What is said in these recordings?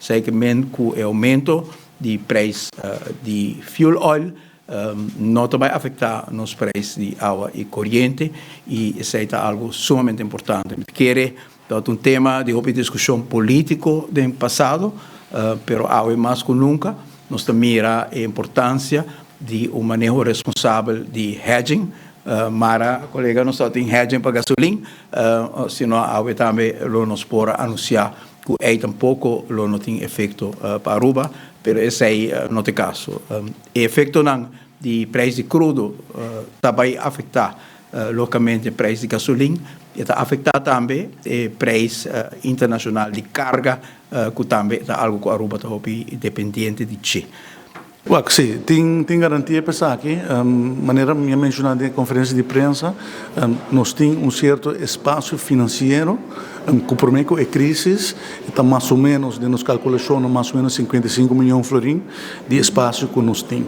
Esey kiermen cu e aumento di prijs di fuel oil no ta bay afecta nos prijs di awa y coriente y esey ta algo sumamente importante. Mi kere dat un tema di hopi discusion politico den pasado, pero awe mas cu nunca nos ta mira e importancia di un maneho responsabel di hedging. Mara, colega, nos tin hedging pa gasolin, sino awe tambe lo nos por anuncia cu ey tampoco lo no tin efecto pa Aruba, pero esey no ta e caso. E efectonan di prijs di crudo ta bay afecta localmente prijs di gasolin y ta afecta tambe e prijs internacional di carga, cu tambe ta algo cu Aruba ta hopi dependiente di dje. Wak, si, tin garantia pa esaki. Manera mi a menciona den conferencia di prensa, nos tin un cierto espacio financiero cu prome cu e crisis ta mas o menos, den nos calculacion, mas o menos 55 miyon florin di espacio cu nos tin.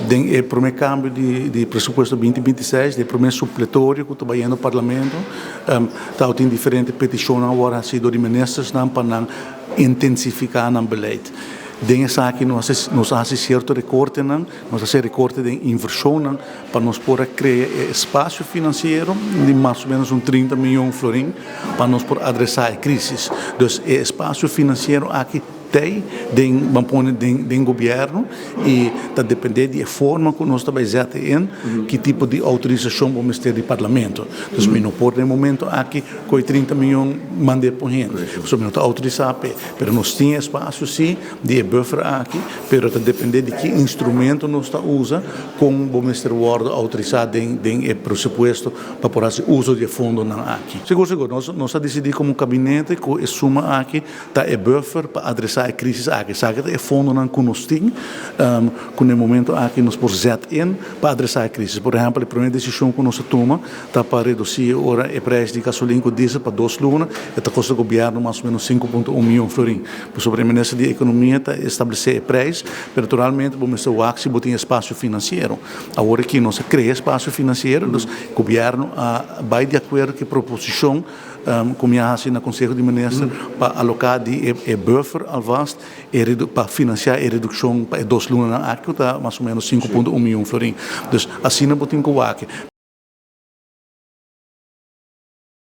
Den e prome cambio di presupuesto 2026, e prome supletorio cu ta bayendo parlamento, ta tin diferente peticion awor haci di ministernan pa nan intensifica nan beleid. Den esaki nos a haci cierto recortenan, nos a haci recorte di inversion pa nos por crea espacio financiero di mas o menos un 30 miyon florin pa nos por adresa e crisis. Dus e espacio financiero aki tin den ban pone den gobierno y ta depende di forma cu nos ta bay zet in ki tipo di autorisacion bo mester di parlamento. Dus mi no por den momento aki cu 30 miyon manda pa hende. So mi no ta autorisa pe, pero nos tin espacio si di buffer aki, pero ta depende di ki instrumento nos ta usa cu bo mester wordo autorisa den e presupuesto pa por haci uso di fondonan aki. Sigur, sigur, nos a dicidi como gabinete cu e suma aki ta e buffer pa adresa e crisis aki. Sabe e fondonan cu nos tin, cu na momento aki nos por zet in pa adresa e crisis. Por ehempel, e prome decision cu nos a tuma ta pa reduci ora e prijs di gasolin cu diesel pa 2 luna, e ta costa gobierno mas o menos 5.1 miyon florin. Pasobra e minister di Economia ta establece e prijs, pero naturalmente bo mester wak si bo tin espacio financiero. Awor aki nos a crea espacio financiero, dus gobierno a bay di acuerdo cu e proposicion cu mi a haci na Conseho di Minister pa aloca di e buffer alvast pa financia e reduccion pa e 2 luna aki, ta mas o menos 5.1 miyon florin. Dus asina bo tin cu wak.